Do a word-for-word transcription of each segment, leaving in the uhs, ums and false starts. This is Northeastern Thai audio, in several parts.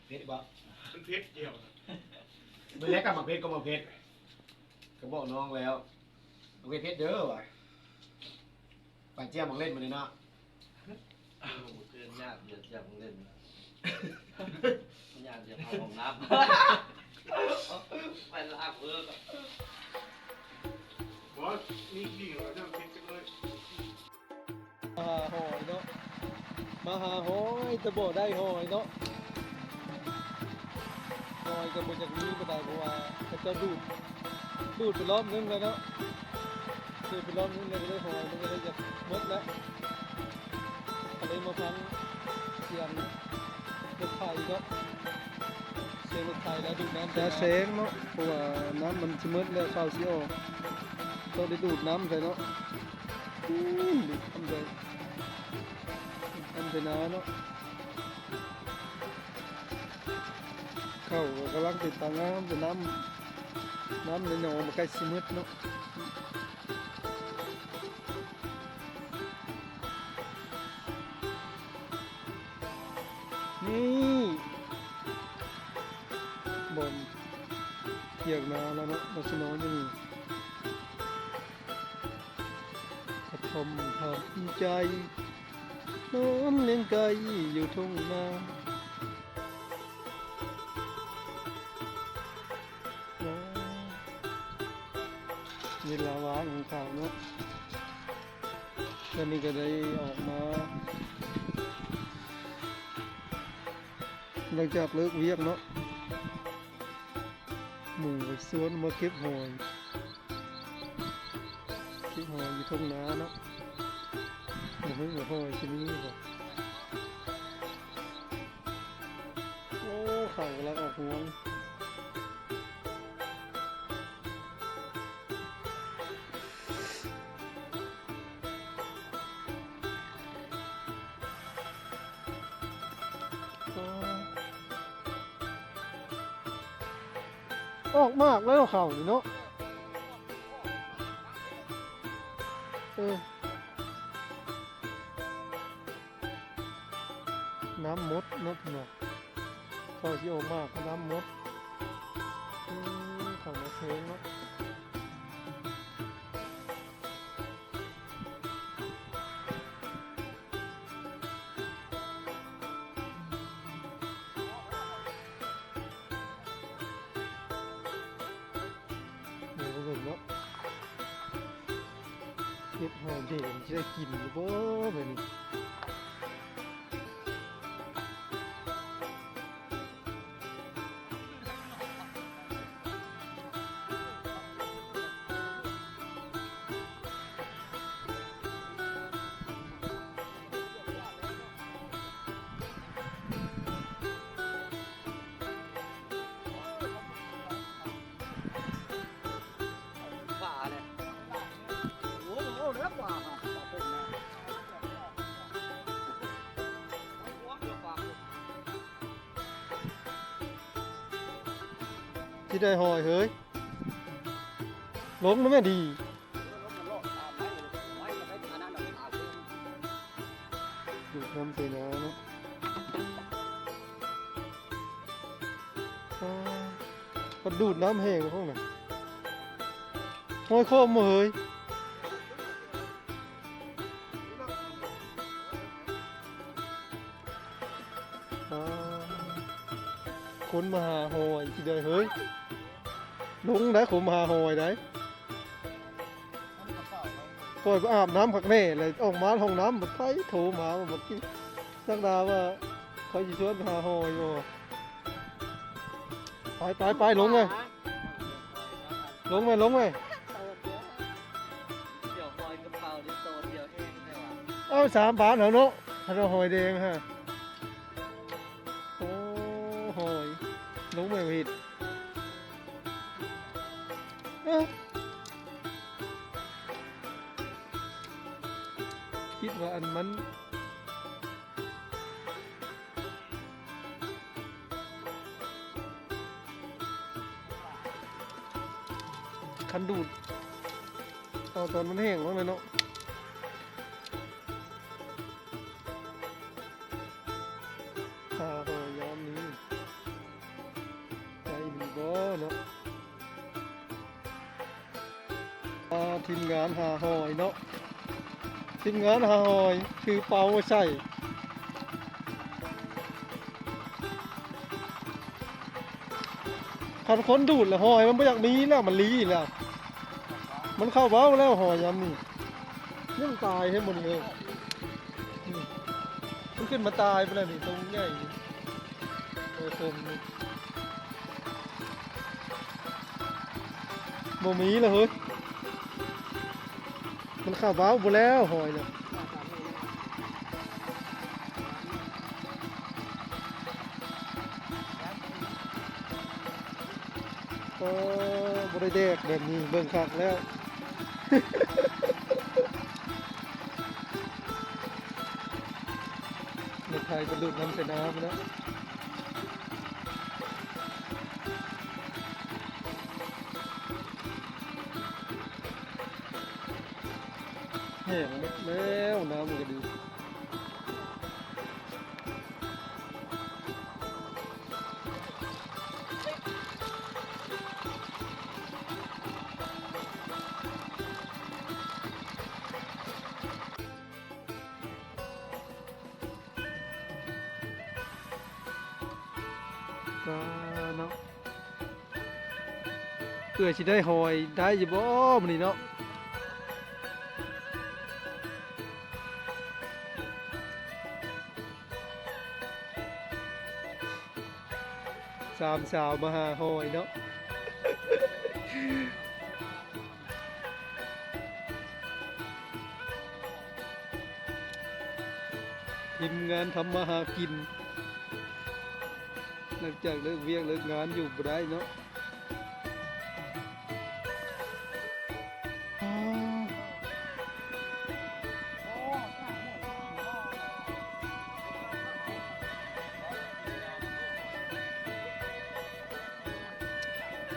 เผ็ดบ่ มันเผ็ดเดียว มื้อแรกก็มาเผ็ดก็มาเผ็ด ก็บอกน้องแล้ว โอเค เผ็ดเด้อว่ะ ไปเจียมของเล่นมาเลยเนาะ เออ เพื่อนยากเดี๋ยวเจียมของเล่น ยากเดี๋ยวเข้าห้องน้ำ ไปล้างมือก่อน บอส นี่ดีกว่าเรื่องเผ็ดจังเลย มาหาหอยเนาะ มาหาหอย แต่บ่ได้หอยเนาะ หอยก็บ่อยากมีปานใด เพราะว่าเขาเจ้าดูด ดูดไปรอบนึงแล้วเนาะ ดูดไปรอบนึงแล้วก็ได้หอย มันก็เลยอยากหมดแล้ว ก็เลยมาฟังเสียงรถไถเนาะ เสียงรถไถแล้วดูดน้ำ จะแซงเนาะ เพราะว่าน้ำมันสิหมดแล้ว ข้าวสิออก ต้องได้ดูดน้ำใส่เนาะ อืม ดูดน้ำใส่ น้ำใส่นาเนาะ ข้าวก็กำลังติดตางาม แต่น้ำ น้ำในหนองมันใกล้สิหมดเนาะ นี่ บ่อนเถียงนาแล้วเนาะ เราสินอนอยู่นี่ กระท่อมทำใจ นอนเลี้ยงไก่อยู่ทุ่งนา เวลาว่างของเขาเนาะ ตอนนี้ก็ได้ออกมา หลังจากเลิกเวียกเนาะ หมู่ชวนมาเก็บหอย เก็บหอยอยู่ทุ่งนาเนาะ บ่ฮู้ว่าหอยสิมีบ่ โอ้ เขากำลังออกรวง ออกมากแล้วเขานี่เนาะ เออ น้ำหมดเนาะพี่น้อง เขาสิออกมาก น้ำหมด อืม เขามาเชิงเนาะ เดี๋ยวเบิ่งเนาะ เก็บหอยเด้งสิได้กินอยู่บ่มื้อนี้ ป่าเนี่ย โอ้โห เนื้อกว่าค่ะ ป่าเป็นนะ ที่ได้หอยเฮ้ย ลงนะแม่ดี ดูดน้ำใส่นาเนาะ อ่า ก็ดูดน้ำแห้งพวกนั้น ห้อยโคมมาเฮ้ย อ่า คนมาหาหอยสิได้เฮ้ย ลงได้ คนมาหาหอยได้ ก่อยไปอาบน้ำคักแน่เลย ออกมาห้องน้ำ บักไผโทรมา บักกี้ สักดาว่า เขาสิชวนไปหาหอยบ่ ไป ไป ไป ลงเลย ลงไหม ลงไหม เดี๋ยวหอยกะเพราเดี๋ยวโตเดียวแห้งได้ว่ะ เอาสามบาทเหรอเนาะ ถ้าเราหอยแดงฮะ โอ้ หอย ลงไหมผิด เอ๊ะ คิดว่าอันมัน คันดูด เอาตอนมันแห้งลงเลยเนาะ หาหอยยามนี้ อ่า ทีมงานหาหอยเนาะ ทีมงานหาหอย ถือเป๋ามาใส่ คันคนดูดแล้วหอยมันบ่อยากมีแล้ว มันลีแล้ว มันเข้าเว้าแล้วหอยยามนี้ ยังตายให้หมดเลย อืม มันขึ้นมาตายไปแล้วนี่ ตรงใหญ่นี่ โอ้ย ตรงนี้ บ่มีแล้วเฮ้ย มันเข้าเว้าบ่แล้วหอยน่ะ โอ้ บ่ได้แดกแบบนี้ เบิ่งคักแล้ว รถไถก็ดูดน้ำใส่น้ำแล้ว แห้งหมดแล้ว น้ำมันก็ดี ก็เนาะ เอื้อยสิได้หอยได้อยู่บ่มื้อนี้เนาะ สามสาวมาหาหอยเนาะ ทีมงานทำมาหากิน หลังจากเลิกเวียกเลิกงานอยู่บ่ได้เนาะ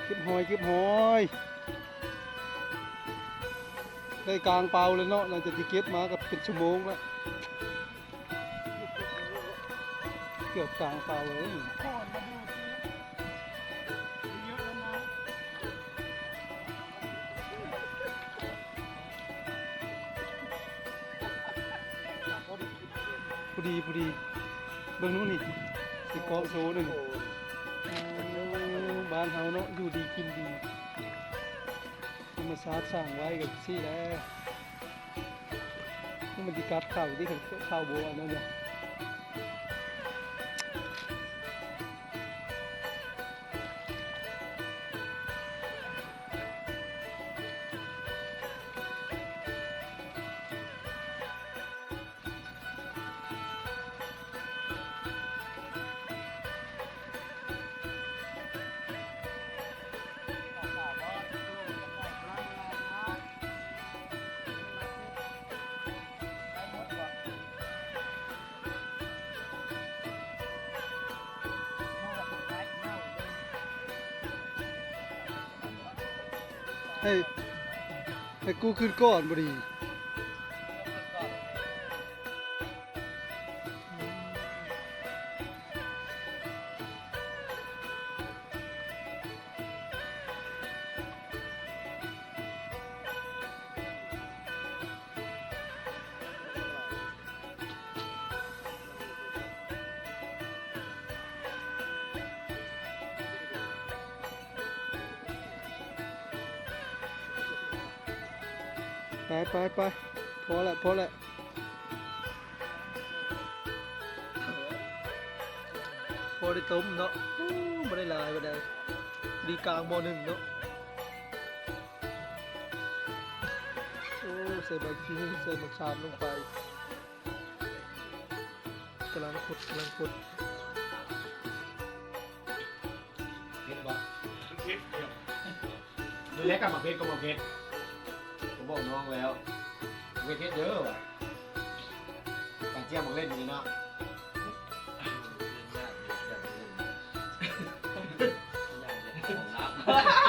เก็บหอย เก็บหอย ได้กลางเป๋าเลยเนาะ หลังจากที่เก็บมาก็เป็นชั่วโมงแล้ว เกือบกลางเป๋าเลย พอดี พอดี เบิ่งนู้นนี่ สิเกาะโชว์หนึ่ง เออ บ้านเฮาเนาะ อยู่ดีกินดี ธรรมชาติสร้างไว้กับซี่แหละ นี่มันสิกัดเข่าที่เข่าบัวนั่นเนี่ย ให้ ให้กูขึ้นก่อนบ่ดี ไป ไป ไป พอละ พอละ พอได้ต้มเนาะ อู้ บ่ได้หลายปานใด ดีกลางหม้อหนึ่งเนาะ โอ้ ใส่ใบขี้หู ใส่หมากสามลงไป กำลังขด กำลังขด เผ็ดบ่ เผ็ดเดียว มื้อแรกก็หมากเผ็ด ก็หมากเผ็ด ผมบอกน้องแล้ว เผ็ดเด้อว่ะ ปลาเจียมหมากเล่นอยู่นี่เนาะ ของลับ